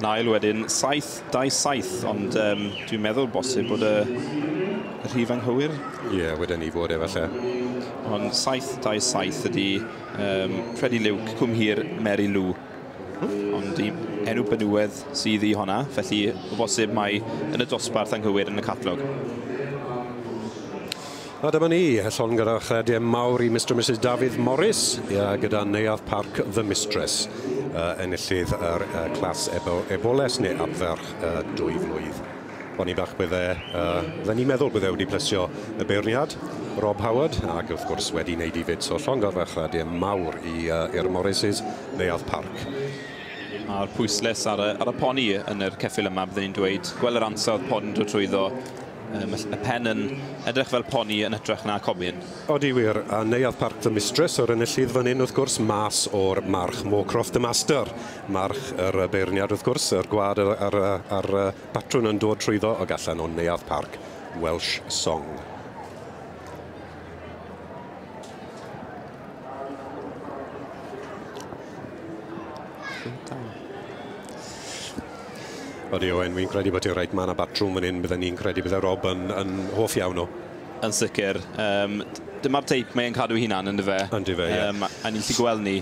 Yn ail wedyn 7-2-7, ond dwi'n meddwl bosib bod y rhif anghywir. Ie, yeah, wedyn ni fod efallai. Ond 7-2-7 ydy Freddie Luke, Cwmhir, Mary Lou. Ond enw benywedd sydd i honna, felly o bosib mae yn y dosbarth anghywir yn y catalog. A dyma ni, llongyfarchiadau mawr i Mr and Mrs Dafydd Morris, gyda Neuadd Parc The Mistress, enillydd yr clas Eboles neu Abferch 2 flwydd. O'n i fach bydde ni'n meddwl bydde wedi plesio y beirniad, Rob Howard, ac wrth gwrs wedi wneud i fyd, so llongyfarchiadau mawr i'r Morrises, Neuadd Parc. A'r pwysles ar y poni yn yr ceffyl yma, byddwn ni'n dweud, gweld yr ansawdd pon dod trwyddo, y pen yn edrych fel poni yn hytrach na cobyn. Odi wir, a Neuadd Parc The Mistress o'r enillydd fan hyn wrth gwrs, mas o'r march Moorcroft The Master. March yr beirniad wrth gwrs, yr gwad a'r patrwn yn dod trwyddo o allan o Neuadd Parc Welsh Song. Odi Owen, wi'n credu bod ti'n reit, mae yna batrwm fan hyn, bydden ni'n credu bydde Rob yn hoff iawn o. Yn sicr. Dyma'r teip mae'n cadw hunan, ynddo fe? Ynddo fe, ie. A ni'n gallu gweld ni.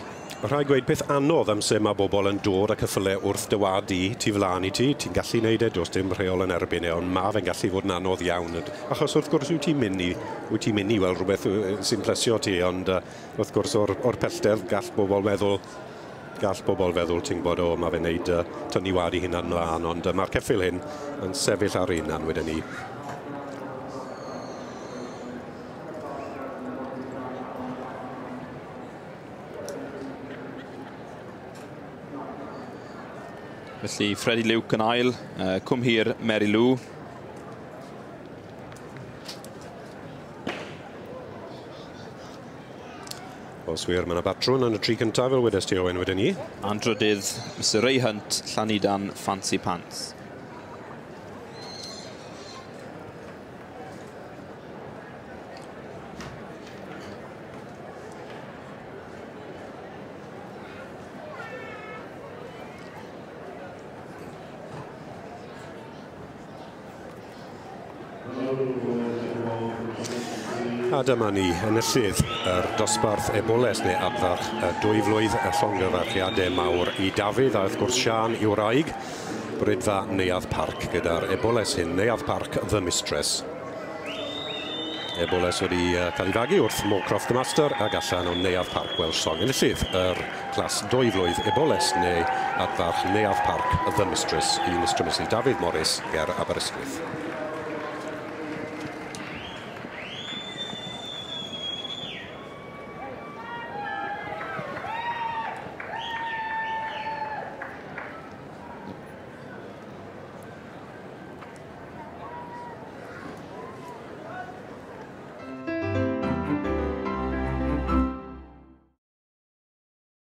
Rhaid gweud peth anodd amser mae bobl yn dod a cyffyle wrth dy wad i, tu flaen i ti, ti'n gallu neud e, does dim rheol yn erbyn e, ond mae fe'n gallu fod yn anodd iawn. Achos wrth gwrs wyt ti'n mynd i weld rhywbeth sy'n plesio ti, ond wrth gwrs o'r pellter gall bobl feddwl, ti'n gwybod, o, mae fe'n neud tynnu wad i hunan mlaen, ond mae'r ceffyl hyn yn sefyll ar hunan wedyn ni. Felly Freddie Luke yn ail, Cwmhir Mary Lou. Os wir, mae yna batrwn yn y tri cyntaf fel wedes ti Owen wedyn ni. A'n drydydd, Mr Ray Hunt, Llanidan, Fancy Pants. A dyma ni, enillydd yr dosbarth Eboles neu Abfarch 2 flwydd, y llongyfarchiadau mawr i Dafydd a wrth gwrs Siân i'w wraig, Brydfa Neuadd Parc gyda'r Eboles hyn, Neuadd Parc The Mistress. Eboles wedi cael ei fagu wrth Moorcroft The Master ac allan o Neuadd Parc Welsh Song. Enillydd yr clas 2 flwydd Eboles neu Abfarch Neuadd Parc The Mistress i Mr and Mrs Dafydd Morris ger Aberystwyth.